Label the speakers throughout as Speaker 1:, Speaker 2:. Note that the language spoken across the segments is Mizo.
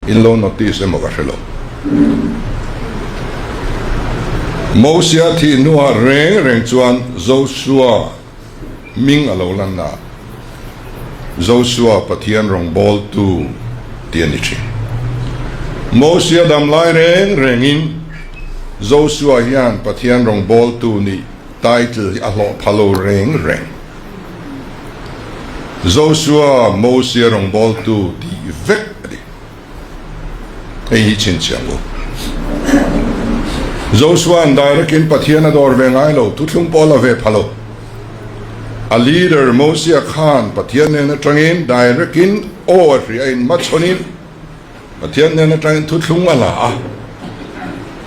Speaker 1: In lo notice emaw ka hre lo. Mosia thih hnuah reng reng chuan Joshua hming a lo lan a, Joshua Pathian rawngbawltu tih a ni thin. Mosia dam lai reng rengin Joshua hian Pathian rawngbawltu nih title hi a hlawh pha lo reng reng. Joshua Mosia rawngbawltu tih vek a ni. Hei hi chhinchhiah u. Joshua'n direct-in Pathian a dawr ve ngai lo, thuthlung pawh a la ve pha lo. A leader Mosia khan Pathian nen atangin direct-in aw a hria in hmachhawnin Pathian nen atangin thuthlung a la a.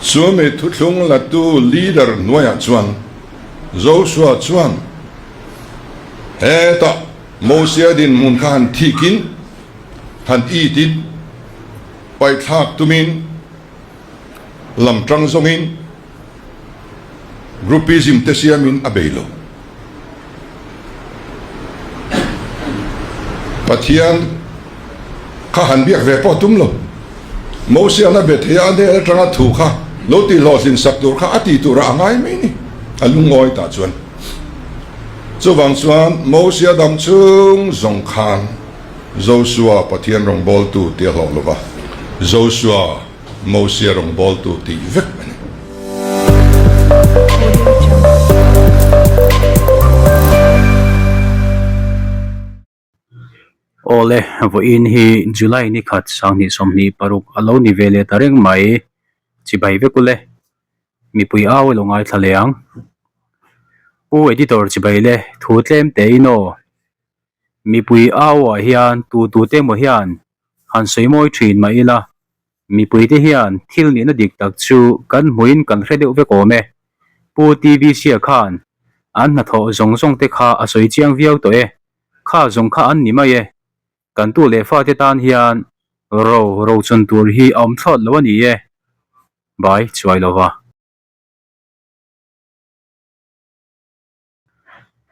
Speaker 1: Chumi thuthlung latu leader hnuaiah chuan Joshua chuan hetah Mosia dinhmun kha han thikin, han itin, paihthlak tumin, lam tang zawngin groupism te siamin a bei lo. Pathian kha han biak ve pawh tum lo. Mosian a be thei a, a hnen atanga thu kha lo tihhlawhtlin sak tur kha a tih turah a ngai mai ni, a lungawi tah chuan. Chuvang chuan Mosia dam chung zawng khan Joshua Pathian rawngbawltu tih a hlawh lo va, Joshua Mosia rawngbawltu tih vek a ni.
Speaker 2: Awle, vawiin hi July ni khat 2026 a lo ni ve leh ta reng mai. Chibai vek ule. Mipui au ilo ngaithla leh ang. Pu Editor chibai le, thu tlem teh in aw. Mipui au ah hian tu tu te emaw hian han sawi mawi thin mah ila, mipui te hian thil nihna dik tak chu kan hmuin kan hre deuh vek awm e. Pu TVC-a khan an hnathawh zawng zawng te kha a sawi chiang viau tawh e, kha zawng kha an ni mai e. Kan tu leh fate tan hian ro rochun tur hi a awm thlawt lo a ni e. Bai chuai lova.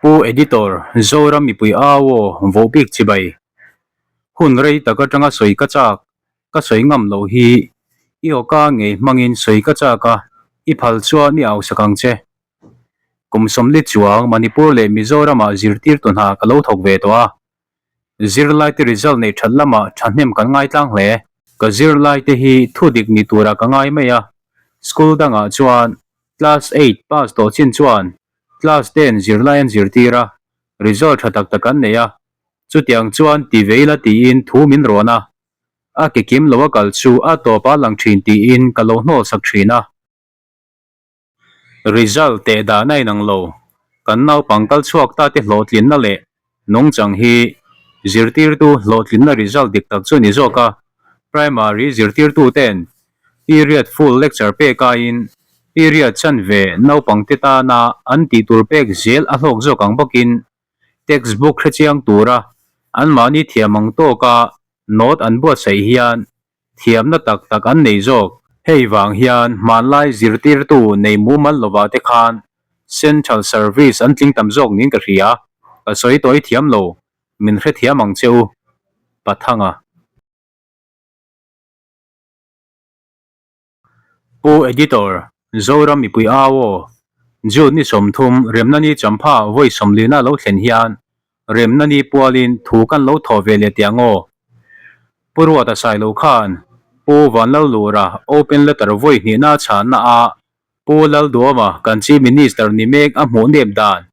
Speaker 2: Pu Editor, Zoram mipui au aw, vohbik chibai. Hun rei tak atanga sawi ka chak, ka sawi ngam loh hi i awka ngei hmangin sawi ka chak a, i phal chuan i au sak ang che. Kum sawmli chuang Manipur leh Mizoramah zirtirtu hna ka lo thawk ve tawh a, Zirlaite result neih that lamah thahnem kan ngai tlang hle. Ka zirlaite hi thu dik ni turah ka ngai mai a, school dangah chuan class eight pass tawh chin chuan class ten zirlai an zirtir a, result tha tak tak an nei a, chutiang chuan ti ve ila tiin thu min rawn a, a ke kim lo a kal chu a tawp a lang thin tiin ka lo hnawl sak thin a. Result teh dan a inang lo. Kan naupang kal chhuak ta te hlawhtlinna leh nungchang hi zirtirtu hlawhtlinna result dik tak chu a ni zawk a. Primary zirtirtu ten period full lecture pek aiin period chanve naupang te tana an tih tur pek zel a hlawk zawk ang bawkin textbook hrechiang tura anmahni thiam ang tawka note an buatsaih hian Thiamna tak tak an nei zawk. Hei vang hian hmanlai zirtirtu nei mumal lovah te khan Central Service an tling tam zawk niin ka hria. Ka sawi tawi thiam lo, min hrethiam ang che u. Pathanga. Pu Editor, Zoram mipui au aw. June ni 30 Remna ni champha vawi 40 a lo thlen hian Remna ni pualin thu kan lo thawh ve leh teh ang aw. Pu Ruata Sailo khan Pu Vanlalura open letter vawi hnihna a chhanna a Pu Lalduama kan Chief Minister ni mek a hmuh nep dan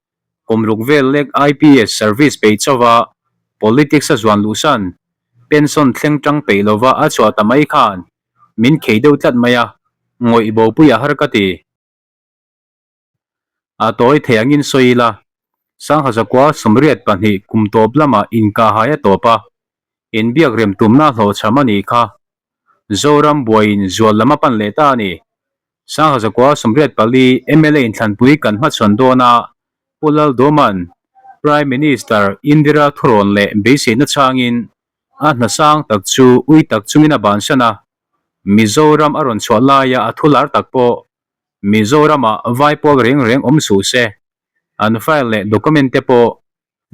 Speaker 2: kum ruk vel lek IPS service peih chauha politics a zuan luhsan pension thleng tang peih lova a chhuah ta mai khan min khei deuh tlat mai a, ngawih bopui a har ka ti. A tawi thei angin sawi ila, Sanghazakua 82 kum tawp lamah inkahhai a tawp a, inbiak rem tumna hlawhchham a nih kha. Zoram buaiin zual lam a pan leh ta a ni. Sanghazakua 84 mla inthlanpui kan hmachhawn dawn a, Pu Lalduaman Prime Minister Indira thurawn leh beiseina changin a hna sang tak chu ui tak chungin a bansan a, Mizoram a rawn chhuah laia a thu lar tak pawh Mizoramah vai pawl reng reng awm suh se, an file leh document te pawh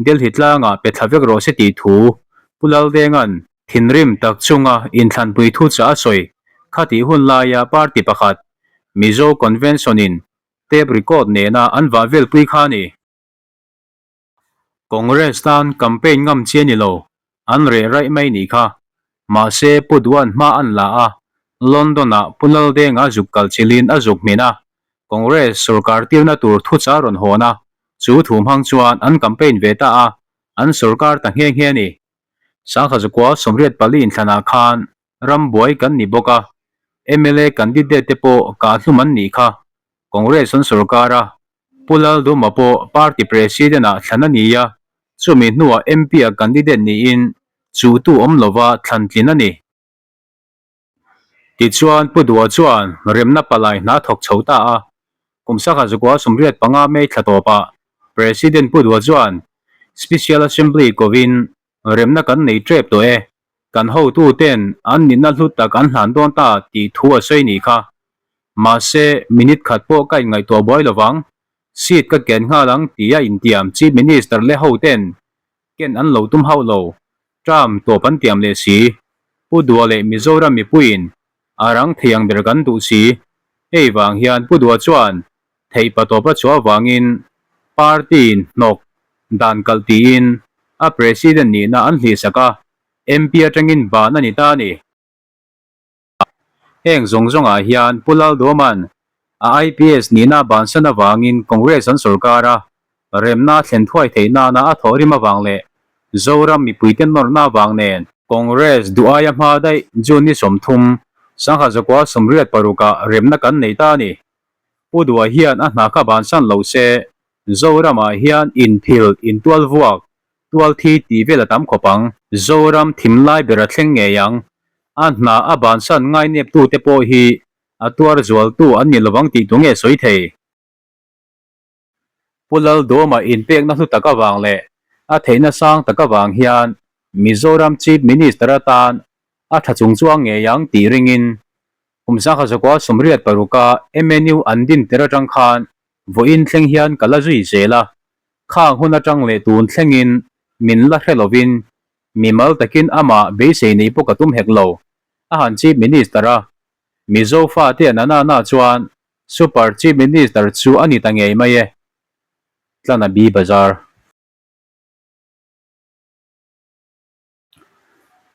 Speaker 2: Delhi tlangah pe thla vek rawh se tih thu Pu Laldenga'n. Thinrim tak chunga inthlanpui thuchah a sawi khatih hun laia party pakhat, Mizo Convention-in tape record nena an vah velpui kha a ni. Congress tan campaign ngam chi a ni lo, an reh raih mai nih kha. Mahse Pu Duan hma an la a, London-ah Pu Laldenga zuk kal chilhin a zuk hmin a, Congress sorkar tirna tur thuchah rawn hawn a, chu thu hmang chuan an campaign ve ta a, an sorkar ta nghe nghe a ni. Sangkhatzukua 84 inthlanah khan rambuai kan ni bawk a, mla candidate te pawh kahhlum an nih kha. Congress an sorkar a, Pu Lalduma pawh party president ah thlan a ni a, chumi hnuah MP a candidate niin chuhtu awm lova thlan tlin a ni. Tichuan Pu Dua chuan remna palai hna thawk chho ta a, kum 1985 May thla tawpah President Pu Dua chuan Special Assembly kovin remna kan nei tep tawh e, kan hotuten an nihna hlu tak an hlan dawn ta tih thu a sawi nih kha. Mahse, minute khat pawh ka inngaihtuah buai lovang, seat ka ken nghal ang tia intiam Chief Minister leh hoten ken an lo tum hauh lo, term tawp an tiam leh si. Pu Dua leh Mizoram mipuiin a rang thei ang ber kan duh si. Hei vang hian Pu Dua chuan theih patawp a chhuah avangin party-in hnawk dan kalh tiin a president nihna an hlihsak a, MP atangin ban a ni ta a ni. Heng zawng zawngah hian Pu Lalduaman a IPS nihna bansan avangin Congress an sorkar a, remna thlen thuai theih nana a thawhrim avang leh Zoram mipuite nawrhna avang nen, Congress duh aia hma daih June ni 30, 1986 ah remna kan nei ta a ni. Pu Dua hian a hna kha bansan lo se, Zoramah hian inphil, intualvuak, Tual thi tih vel a tam khawp ang. Zoram thim lai ber a thleng ngei ang. A hna a bansan ngaineptute pawh hi a tuar zualtu an ni lovang tih tu nge sawi thei? Pu Laldawma inpekna hlu tak avang leh a theihna sang tak avang hian Mizoram Chief Minister atan a tha chung chuang ngei ang tih ringin kum 1986 a MNU an din tir atang khan vawiin thleng hian ka la zui zel a, Khang hun atang leh tun thlengin min la hre lovin mimal takin amah beisei nei pawh ka tum hek lo, a han Chief Minister a. Mizo fate an anana chuan Super Chief Minister chu a ni ta ngei mai e. Tlanabi Bazar.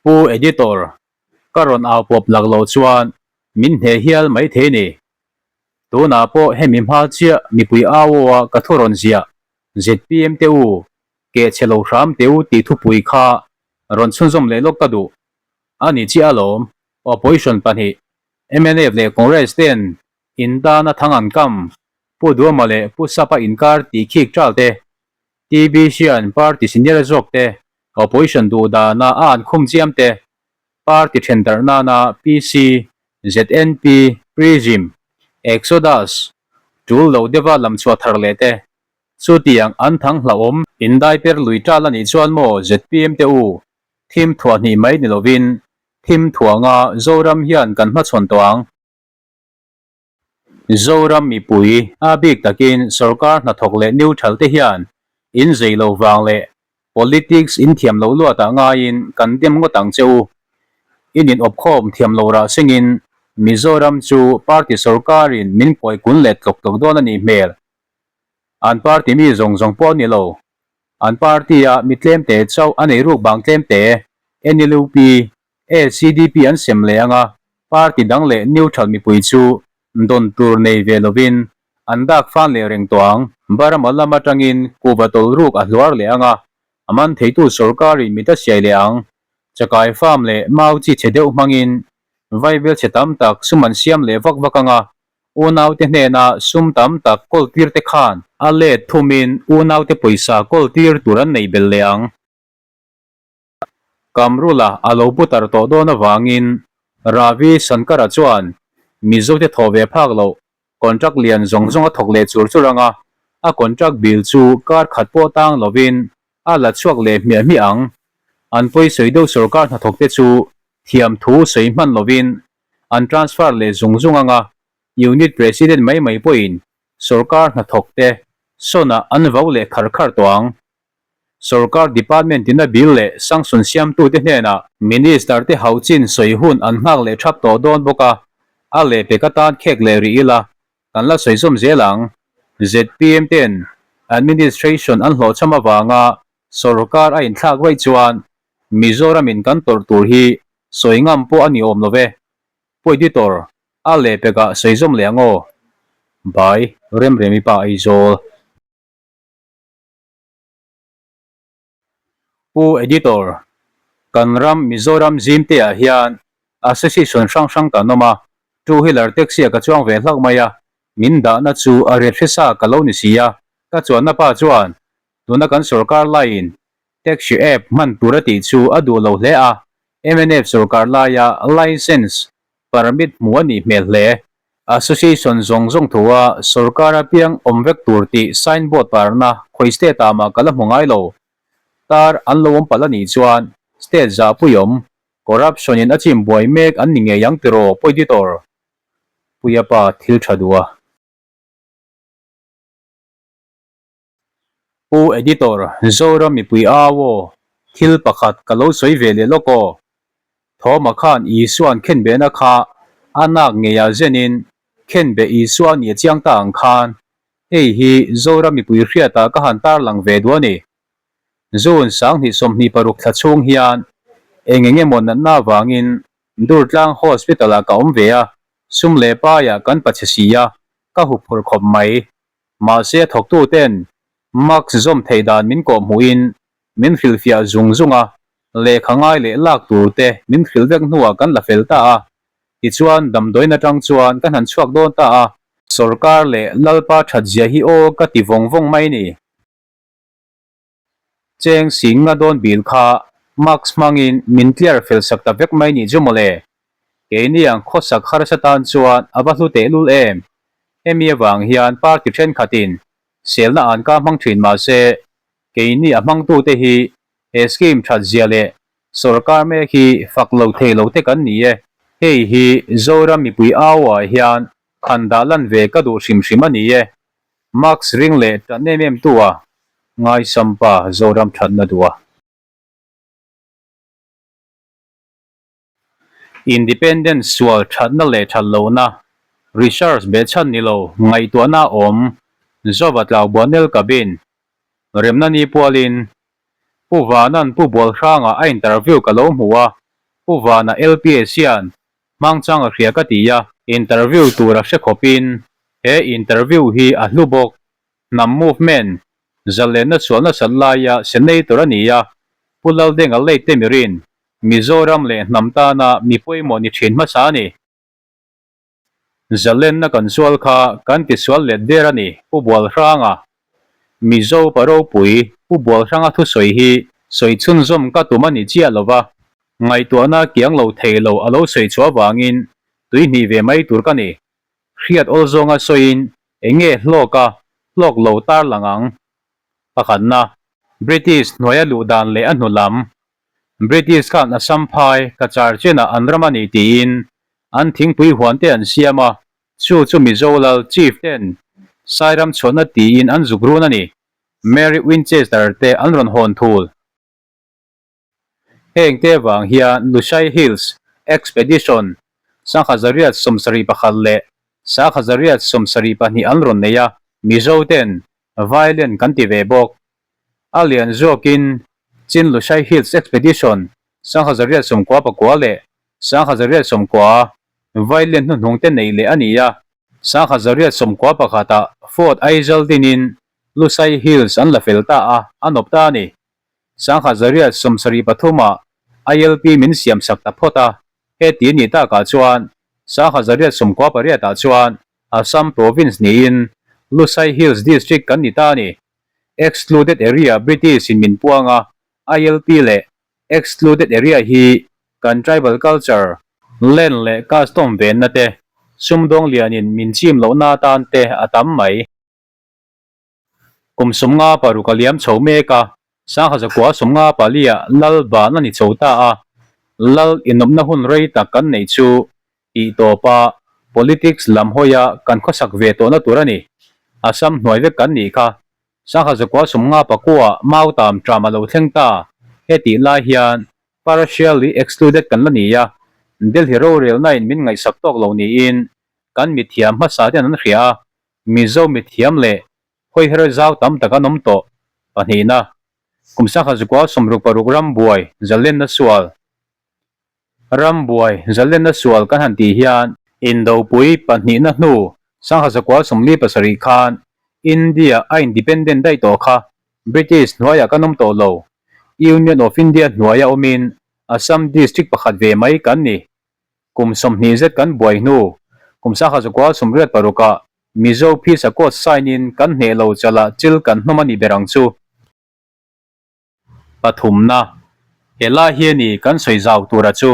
Speaker 2: Pu Editor, ka rawn au pawp lak loh chuan min hne hial mai thei ni. Tunah pawh hemi hma chiah mipui au aw a ka thu rawn ziah, zpm te u, keh chhe lo hram teh u tih thupui kha rawn chhunzawm leh lawk ka duh. A ni chiah alawm, opposition pahnih, mnf leh Congress ten indana thang an kam, Pu Duama leh Pu Sapa inkar tih khik ṭal te, TBC an party senior zawk te, opposition duh dana a an khum chiam te, party then darh nana PC, ZNP, Prism, Exodus, tul lo deuha lam chhuah thar leh te, chutiang an thang hlauhawm. Indai per lui tal a nih chuan maw zpm te u, thim thuah hnih mai ni lovin thim thuanga Zoram hian kan hmachhawn tawh ang. Zoram mipui a bik takin sorkar hnathawk leh neutral te hian in zei lo vang leh politics in thiam lo luatah ngaiin kan dem ngawt ang che u. In inawpkhawm thiam lo rah sengin Mizoram chu party sorkarin min kuai kun leh tlawk tlawk dawn a nih hmel. An party mi zawng zawng pawh a ni lo. An party-a mi tlemte chauh a nei ruk bang tlemte, NLUP, ACDP an sem leh ang a, party dang leh neutral mipui chu dawn tur nei ve lovin an dak fan leh reng tawh ang. Burma lam atangin kuhva tawlh ruk a hluar leh ang a, a man theitu sorkarin mit a siai leh ang. Chakai farm leh mau chi chhe deuh hmangin vaibel chhe tam tak sum an siam leh vak vak ang a, unaute hnena sum tam tak kawl tir te khan a let thumin unaute pawisa kawl tir tur an nei belh leh ang. Kamrula a lo putar tawh dawn avangin Ravi Shankara chuan Mizote thawh ve phak loh contract lian zawng zawng a thawk leh chur chur ang a, a contract bill chu kar khat pawh tang lovin a la chhuak leh hmiah hmiah ang. An pawisawi deuh sorkar hnathawkte chu thiam thu sawi hman lovin an transfer leh zung zung ang a, unit president mai mai pawhin sorkar hnathawkte sawnah an vau leh khar khar tawh ang. Sorkar department ina bill leh sanction siamtute hnenah Minister te hauh chin sawi hun an nghak leh thap tawh dawn bawk a, a lehpek atan khek leh rih ila kan la sawi zawm zel ang. Zpm ten administration an hlawhchham avanga sorkar a inthlak vaih chuan Mizoram in kan tawrh tur hi sawi ngam pawh a ni awm lo ve. Pu Editor, a lehpekah sawi zawm leh ang aw. By, Remremi Pa Aizawl. Pu Editor, Kan ram Mizoram zimte ah hian Association hrang hrang kan awm a, Two Wheeler Taxi ah ka chuang ve hlauh mai a, min dahna chu a riat hresa ka lo ni si a, ka chuanna pa chuan tuna kan sorkar laiin Taxi app hman tur a tih chu a duh lo hle a, mnf sorkar laia License Permit hmu a nih hmel hle. Association zawng zawng thua sorkar apiang awm vek tur tih sign board parna khawi state ah mah ka la hmu ngai lo. Tar an lo awm palh a nih chuan state zahpui awm, corruption in a chim buai mek an ni ngei ang tiraw Pu Editor? Puia pa thil tha duh a. Pu Editor, Zoram mipui au aw, thil pakhat ka lo sawi ve leh lawk aw. Thawma khan Isua'n khenbehna kha a nak ngeiah zenin khenbeh Isua a nih a chiang ta ang khan hei hi Zoram mipui hriatah ka han tarlang ve duh a ni. June 2026 thla chhung hian eng eng emaw natna avangin Durtlang Hospital-ah ka awm ve a, sum leh paiah kan pachhe si a, ka huphurh khawp mai. Mahse a thawktuten mask zawm theih dan min kawh hmuhin min hrilhfiah zung zung a, lehkha ngai leh lak tur te min hrilh vek hnuah kan la fel ta a. Tichuan damdawiin atang chuan ka hnan chhuak dawn ta a. Sorkar leh Lalpa thatzia hi aw ka ti vawng vawng mai ni. Cheng Singa dawn bil kha mask hmangin min tliar fel sak ta vek mai nih chu mawle. Keini ang khawsak harsa tan chuan a va hlu tehlul em. Hemi avang hian party thenkhatin selna an ka hmang thin mahse keini a hmangtute hi he scheme that zia leh sorkar mek hi fak lo thei lo te kan ni e. Hei hi Zoram mipui au ah hian han dah lan ve ka duh hrim hrim a ni e. Max ring leh tan em em tu a ngaisam pa Zoram thatna duh a. Independence sual thatna leh that lohna research behchhan ni lo ngaihtuahna a awm Zova Tlaubuanel Cabin remna ni pualin Pu Vanan Pu Bualhranga a interview ka lo hmu a, Pu Vana LPS hian Hmangchang a hria ka ti a. Interview tur a hre khawpin he interview hi a hlu bawk. Hnam movement zalenna sual nasat laia senator a ni a, Pu Laldenga late te mirin Mizoram leh hnam tana mi pawimawh ni thin hmasa a ni. Zalenna kan sual kha kan tisual let der a ni, Pu Bualhranga. Mizo pa ropui Pu Bualhranga thusawi hi sawi chhunzawm ka tum a ni chiah lo va, ngaihtuahna kiang lo thei lo a lo sawi chhuah avangin tui hnih ve mai tur ka ni. Hriat awl zawnga sawiin eng nge hlawk a hlawk lo tarlang ang? Pakhatna, British hnuaia luh dan leh a hnu lam. British khan Assam phai Cachar chenah an ram a ni tiin an thingpui huan te an siam a, Chu chu Mizo lal Chief ten Sairam chhuahna tiin an zuk run a ni. Mary Winchester te an rawn hawn thul. Heng te vang hian Lushai Hills Expedition 1771 leh 1772 an rawn nei a, Mizo ten Vailen kan ti ve bawk. A lian zawkin Chin Lushai Hills Expedition 1899 leh 1890 Vailen hnuhnung te neih leh a ni a, 1891 ah Fort Aizawl dinin Lusai Hills an la fel ta a, an awp ta a ni. 1873 ah ILP min siam sak ta phawt a, heti a nih takah chuan 1898 ah chuan Assam Province niin Lusai Hills District kan ni ta a ni. Excluded Area British in min puang a, ILP leh Excluded Area hi kan tribal culture, land leh custom venna te, sumdawng lianin min chim lohna atan te a tam mai. Kum 56 a liam chho mek a, 1954 ah Lal ban a ni chho ta a, Lal inawmna hun rei tak kan neih chu tih tawpa politics lam hawia kan khawsak ve tawhna tur a ni. Assam hnuai vek kan nih kha. Sangha zakua sawmnga pakua mautam ṭam a lo thleng ta. Hetih lai hian partially excluded kan la ni a, Delhi rorelnain min ngaihsak tawk lo niin kan mithiam hmasa ten an hria a, Mizo mithiam leh hawiher zau tam tak an awm tawh. Pahnihna, kum sangha zakua 66 ram buai zalenna sual. Ram buai zalenna sual kan han tih hian Indopui pahnihna hnu sangha 47 khan India a independent daih tawh kha British hnuaiah kan awm tawh lo. Union of India hnuaia awmin Assam district pakhat ve mai kan ni. Kum 20 zet kan buai hnu kum 1986 ah Mizo Peace Accord sign in kan hneh lo chalah chil kan hnawm a nih ber ang chu. Pathumna, He lai hi a ni kan sawi zau tura chu.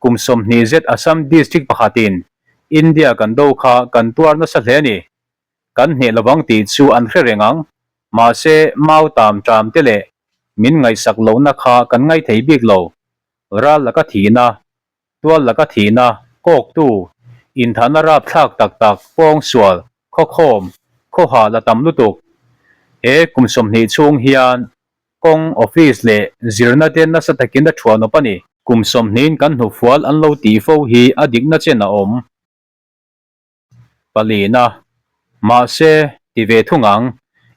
Speaker 2: Kum 20 zet Assam district pakhatin India kan do kha kan tuar nasa hle a ni. Kan hneh lovang tih chu an hre reng ang. Mahse, mau tam ṭam te leh min ngaihsak lohna kha kan ngaithei bik lo. Ral laka thihna, tual laka thihna, kawktu, inthahna rapthlak tak tak, pawngsual, khawkhawm, khawha la tam lutuk. He kum 20 chhung hian kawng, office leh zirna te nasa takin a thuan awp a ni. Kum 20 in kan hnufual an lo tih fo hi a dikna chen a awm. Palina, Mahse, ti ve thung ang,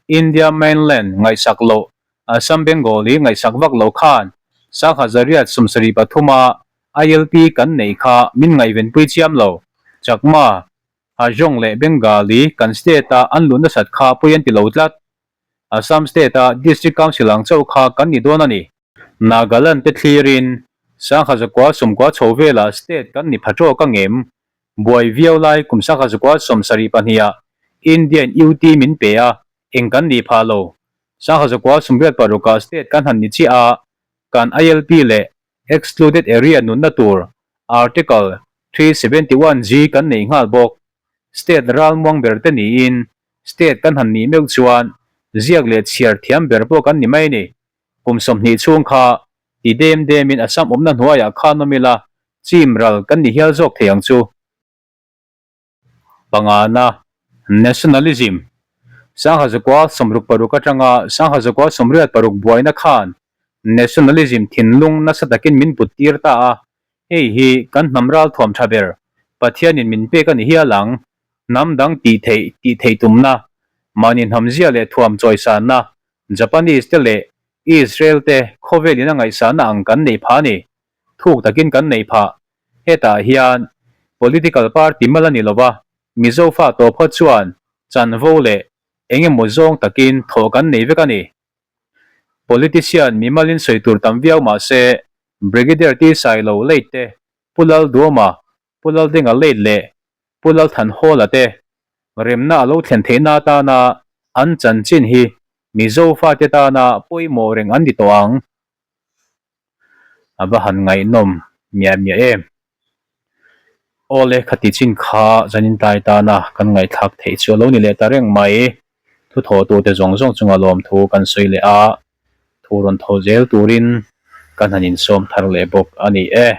Speaker 2: India mainland ngaihsak loh, Assam Bengali ngaihsak vak lo khan 1173 a ILP kan neih kha min ngaihvenpui chiam lo. Chakma, Hajong leh Bengali kan state-a an luh nasat kha pawi an ti lo tlat. Assam state-a District Council ang chauh kha kan ni dawn a ni. Nagaland te thlirin 1990 chho velah state kan ni pha tawk ang em? Buai viau lai kum 1972 ah India in UT min pe a, eng kan nih phah lo. 1986 ah state kan han ni chiah a, kan ILP leh Excluded Area nunna tur Article 371G kan neih nghal bawk. State ralmuang ber te niin state kan han nih meuh chuan ziak leh chhiar thiam ber pawh kan ni mai a ni. Kum 20 chhung kha ti dem demin Assam awmna hnuaiah khan awm ila chim ral kan ni hial zawk thei ang chu. Pangana, Nationalism, 1966 atanga 1986 buaina khan Nationalism thinlung nasa takin min put tir ta a, hei hi kan hnam ral thuam tha ber, Pathianin min pek a ni hial ang, hnam dang tih theih tih theih tumna, mahni hnamzia leh thuam chawisanna, Japanese te leh Israel te khawvelin a ngaihsahna ang kan neih phah a ni. Thuk takin kan neih phah. Hetah hian political party mal a ni lova, Mizo fa tawh phawt chuan chanvo leh eng emaw zawng takin thawh kan nei vek a ni. Politician mimalin sawi tur tam viau mah se, Brigadier T Sailo late te, Pu Lalduama, Pu Laldenga late leh Pu Lalthanhawla te remna a lo thlen theihna atana an chanchin hi Mizo fate tana pawimawh reng an ni tawh ang. A va han ngaihnawm miah miah em. Awle khati chin kha zanin tlai tana kan ngaihthlak theih chu a lo ni leh ta reng mai. Thu thawhtute zawng zawng chunga lawmthu kan sawi leh a, thu rawn thaw zel turin kan han insawm thar leh bawk a ni e.